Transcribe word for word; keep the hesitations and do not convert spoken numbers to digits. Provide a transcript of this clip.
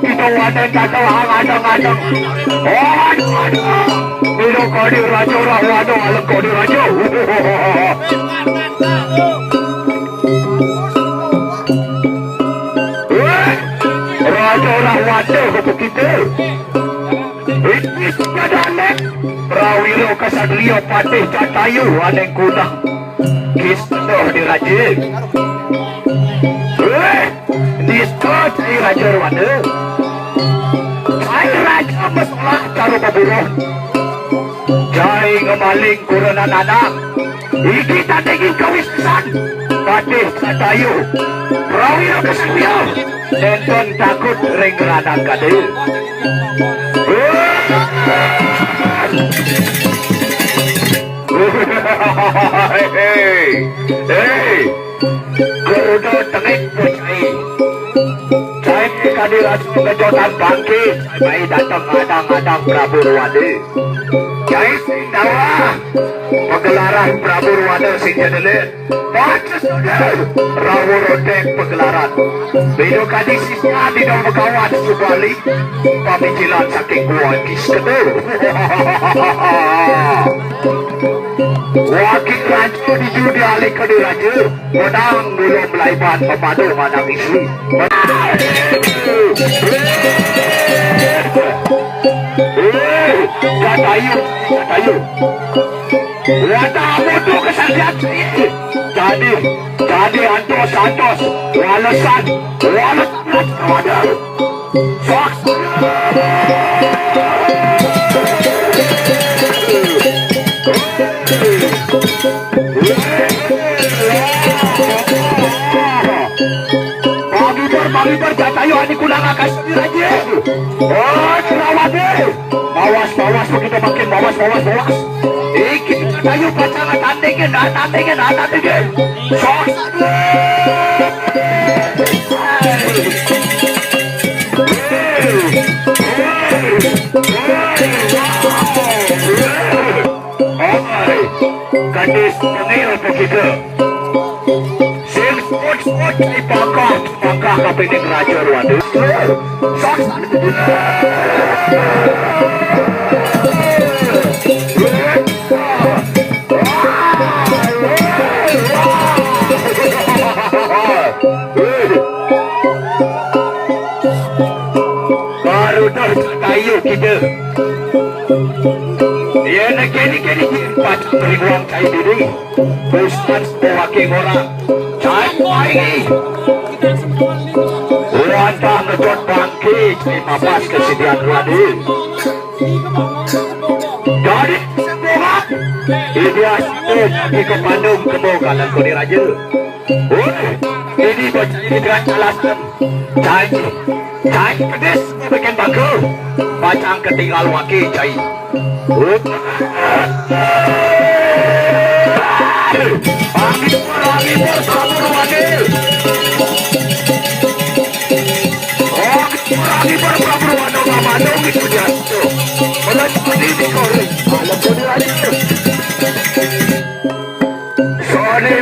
Kita wadah kata orang ada-ada. Waduh, waduh. Milo kau di raja orang wadah, alam kau di raja. Eh, raja orang wadah kau kita. Ini sudah dah, Nek. Prawiro Kesatria Patih Jatayu aneng kuda. Kisah di raja. Eh, Disko cai raja ruana. Cai raja masalah cara beburuh. Cai ngemaling kurenan anak. Iki tandingin kawisesan. Patih Satayu. Prawira Kesatria. Nenten takut ring ranang kade. Hei, hei, hei. Garuda tengik pucai. Cai kadi rasu ngejotan bangkit. Cai mai dateng ngadang-ngadang Prabu Ruwada. Cai sing dawa. Pagelaran Prabu Ruwada sing jedelit. Pancasila. Rawa rodek pagelaran. Beda kadi sisnya di dalam begawan Subali. Pamicilan saking gua kis kedua. Wakil raja di judi alih kadi raja. Menang dulu melaiban pemadu manang isi. Eh, Jatayu, Jatayu. Wadah mutu kesaktian. Jadi, jadi antos, antos. Walesan, walesan, wadah. Fox. Magibar, magibar, Jatayu, ani kunang akas diraja. Oh, Surawati. Mawas, mawas, begitu makin mawas, mawas, mawas. Iki Jatayu pacang tandingin, nah, tandingin, nah, tandingin. Fox. Oi, gadis tengil apa kita? Sing sebut-sebut di bangkah, bangkah kapining Raja Ruwada. Saks. Baru dah kayu kita. Iya, nak kini, kini, kini. Pacang ribuan cai diri. Busan sebuah kingora. Cai kuai. Wantah ngejot bangke, cai mapas kesedihan Ruwada. Jadi, sebuah. Iya, satu, di kepandung, kebo, kalan kau di raja. Woi, ini bocah ini dengan alasan. Cai, cai pedes bikin bangku. Pacang ketinggal waki, cai. Woi. Angin, angin, sabun, angin. Angin, angin, sabun, angin, sabun, angin, gitu, jatuh. Mana seperti ini, kau? Alam kau di raja. Soalnya